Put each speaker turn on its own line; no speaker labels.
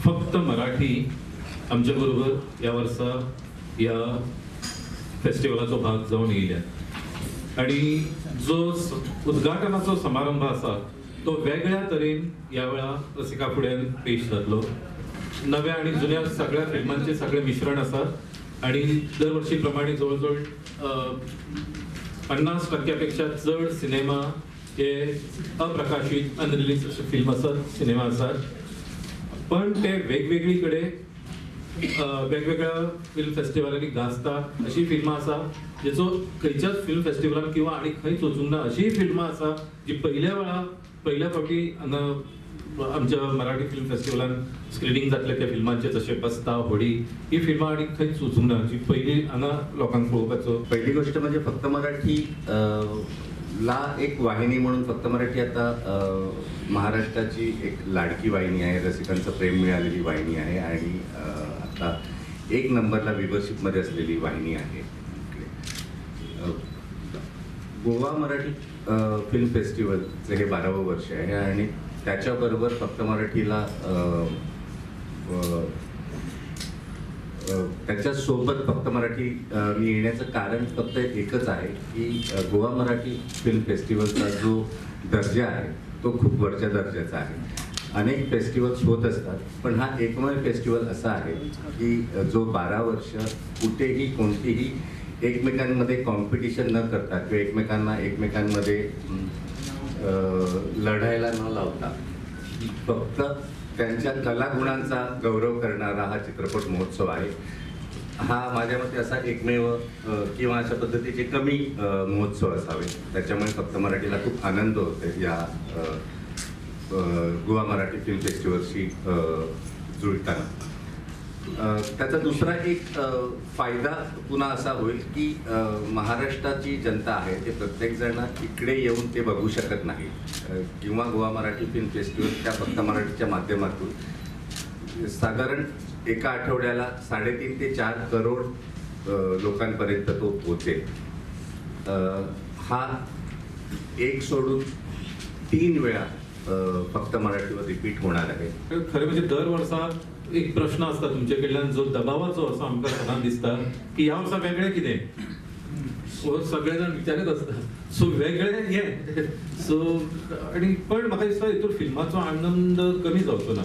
फक्त मराठी आमच्या बरोबर ह्या वर्सा ह्या फेस्टिवलाचो भाग जावन येयल्या आनी जो उद्घाटनाचो समारंभ आसा तो वेगळ्या तरेन ह्या वेळा रसिका फुड्यान पेश जातलो. नव्या आणि जुन्या सगळ्या फिल्मांचे सगळे मिश्रण आसा आणि दरवर्षी प्रमाणे जवळ जवळ 50% पेक्षा चड सिनेमा हे अप्रकाशीत अनरिलीज अशे फिल्म आसात, सिनेमा आसात, पण ते वेगवेगळी कडेन वेगवेगळ्या फिल्म फेस्टिवलांनी गाजता अशी फिल्मां आसा जेचो खंयच्याच फिल्म फेस्टिवलान किंवा आनी खंयच वचूंक ना अशीय फिल्मां आसा जी पयल्या वेळा पयल्या फावटी हांगा आमच्या मराठी फिल्म फेस्टिवलान स्क्रिनींग जातले त्या फिल्मांचे, जशें बस्ता, होडी ही फिल्मां आनी खंयच वचूंक ना जी पयली हांगा लोकांक पळोवपाचो.
पहिली गोष्ट म्हणजे फक्त मराठी ला एक वाहिनी म्हणून फक्त मराठी आता महाराष्ट्राची एक लाडकी वाहिनी आहे, रसिकांचं प्रेम मिळालेली वाहिनी आहे आणि आता एक नंबरला व्ह्युअरशिपमध्ये असलेली वाहिनी आहे. गोवा मराठी फिल्म फेस्टिवलचं हे 12वं वर्ष आहे आणि त्याच्याबरोबर फक्त मराठीला त्याच्यासोबत फक्त मराठी मी येण्याचं कारण फक्त एकच आहे की गोवा मराठी फिल्म फेस्टिवलचा जो दर्जा आहे तो खूप वरच्या दर्जाचा आहे. अनेक फेस्टिवल्स होत असतात पण हा एकमेव फेस्टिवल असा आहे की जो 12 वर्ष कुठेही कोणतीही एकमेकांमध्ये कॉम्पिटिशन न करता किंवा एकमेकांना एकमेकांमध्ये लढायला न लावता फक्त त्यांच्या कलागुणांचा गौरव करणारा हा चित्रपट महोत्सव आहे. हा माझ्या मते असा एकमेव किंवा अशा पद्धतीचे कमी महोत्सव असावे, त्याच्यामुळे फक्त मराठीला खूप आनंद होतो या गोवा मराठी फिल्म फेस्टिवलशी जुळताना. त्याचा दुसरा एक फायदा पुन्हा असा होईल की महाराष्ट्राची जनता आहे ते प्रत्येकजण इकडे येऊन ते बघू शकत नाही किंवा गोवा मराठी फिल्म फेस्टिवल त्या फक्त मराठीच्या माध्यमातून साधारण एका आठवड्याला 3.5 ते 4 करोड लोकांपर्यंत तो पोहोचेल. हा एक सोडून 3 वेळा फक्त मराठीवर रिपीट होणार आहे.
खरें म्हणजे दर वर्सा एक प्रश्न आसता तुमचे कडल्यान जो दबावाचो असो आमकां सदांच दिसता की ह्या वर्सा वेगळें कितें, हो सगळे जाण विचारीत आसता, सो वेगळें हें सो आनी पण म्हाका दिसता हितून फिल्माचो आनंद कमी जावचो ना.